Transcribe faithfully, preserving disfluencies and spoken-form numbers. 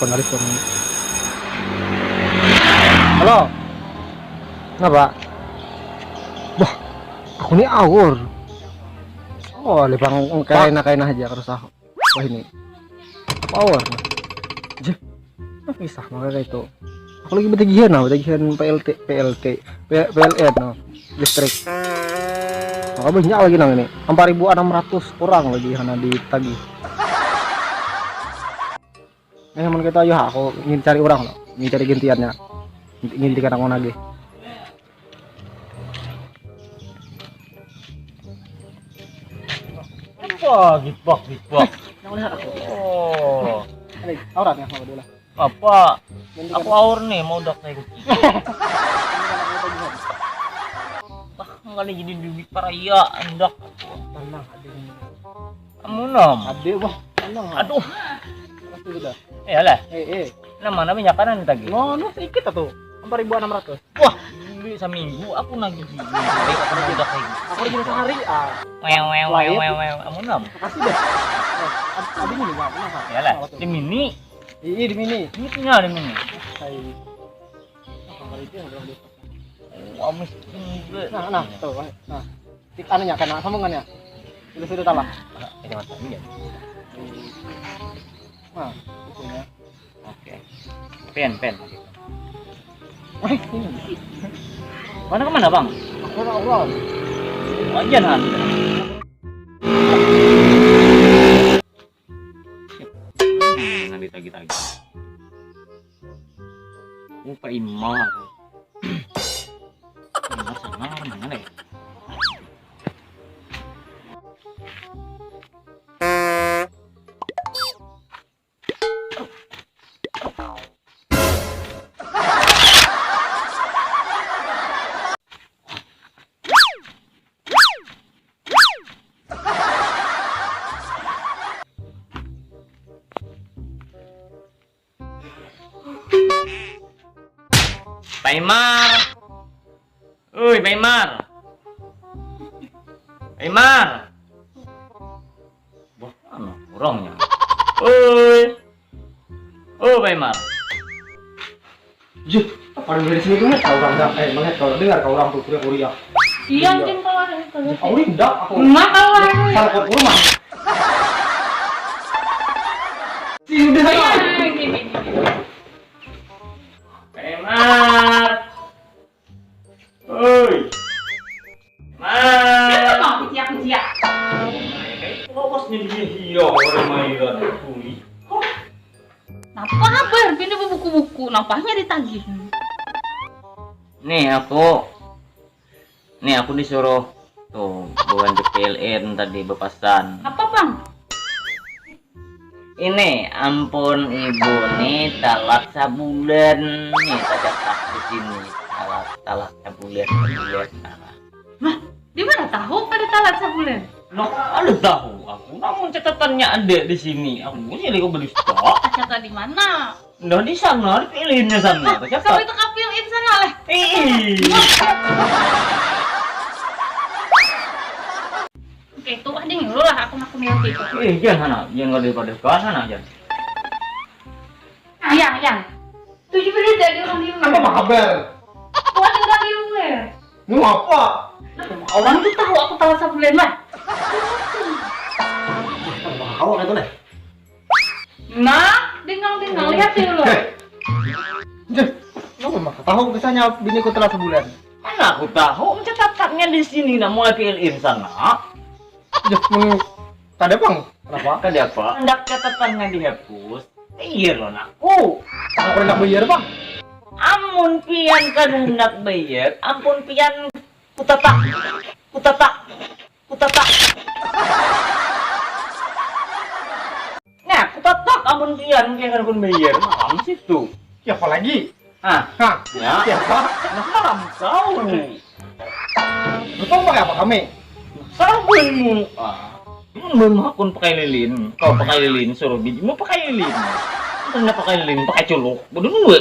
Laris dong. Halo. Kenapa? Wah, aku ni awur. Oh, lipang kaina kaina aja terus aku. Wah ini. Apa awur? Jeh. Nah, kisah maka kayak itu. Aku lagi betagihan nah, betagihan P L T, P L T, P- PLN no. Listrik. Maka banyak lagi nang ini. Empat ribu enam ratus orang lagi hana ditagih. Eh, mun kita ayo aku ingin cari orang loh, ingin cari gantiannya. Ingin tikan aku nagih. Apa gibak gibak? Yang lihat aku. Oh. Ada auratnya sama dulu lah. Apa? Ganti aku kan. Aur nih mau dak kayak gitu. Wah, nggak ada jadi duit paraya, endak. Tenang, ada ini. Amunam. Ada, wah, tenang. Aduh. Pasti sudah. Iyalah. Eh, eh. Nah, mana minyak kanan tadi? Ngono sedikit tuh. Empat ribu enam ratus. Wah, dulu saminggu aku nagih gini. Baik aku mau udah kayak gitu. Aku lagi sehari ah. Wew wew wew wew wew. Amunam. Kasih deh. Nah, ab- abis ini nggak pernah. Iyalah. Apa tuh? Di mini. Iya, di mini. Ini tinggal di mini. Hai. Apa itu yang belum di- Wah, miskin juga. Nah, nah, tuh, nah. Tik anunya kena sambungannya. Sudah sudah talah. Kecamatan iya. Nah, itunya. Oke. Pen, pen. Eh, ini. Mana kemana, Bang? Aku nak ulang. Wajan, Han. Nang ditagi-tagi. Oh, Pak Imar. Imar sana, mana ya? Paimar. Oi, Paimar. Paimar. Wah, anu, orangnya. Oi. Oh, Paimar. Juh, apa ada di sini tuh? Kau orang dah, eh, melihat kau dengar kau orang tuh kuliah kuliah. Iya, anjing kalau ada itu. Aku ini enggak, aku. Enggak kalau ada itu. Salah kau rumah. Sini deh. Iya, gini, gini. Paimar. Oi. Kenapa kau kuciak-kuciak? Fokusnya dia hia orang mairan kuli. Napa kabar? Pindah buku-buku, napanya ditagih. Nih aku, nih aku disuruh tuh bukan P L N tadi bepasan. Apa bang? Ini ampun ibu nih talat sabulan nih tacatat di sini talat talat sabulan sabulan talat. Nah, di mana tahu pada talat sabulan? Nah, ada tahu aku namun catatannya ada di sini aku sih kau berdusta. Catat di mana? Nah di sana di pilihannya sana. Nah, tacatat. Kau itu kapil itu sana lah. Ih. Oke, itu wah ding dulu lah aku aku milih itu. Eh, jangan sana, jangan daripada kau sana jangan. Ayang, ayang. Tujuh menit dari orang di luar. Apa kabar? Wah, ada orang di luar. Mau apa? Nah, orang itu tahu aku tahu sabulan lah. Apa kau itu deh? Nah, dengar-dengar lihat dulu. Heh. Jeh, lu memang tahu kisahnya biniku telah sebulan. Mana aku tahu catatannya di sini nak mulai P L N sana. Jeh, meng- kada pang. Kenapa? Kada apa? Hendak catatannya dihapus. Iya loh nakku. Aku hendak bayar pang. Amun pian kada hendak bayar, ampun pian kutatak, kutatak, kutatak. Nah, kutatak amun pian kayak kada pun bayar malam situ. Siapa lagi? Ah, hah? Ya. Siapa? Nah, haram kau. Betul pakai apa kami? Sabunmu. Ah. Mun hakun pakai lilin, kau pakai lilin, suruh bijimu pakai lilin. Karena pakai lilin, pakai culuk, bodoh nunggu.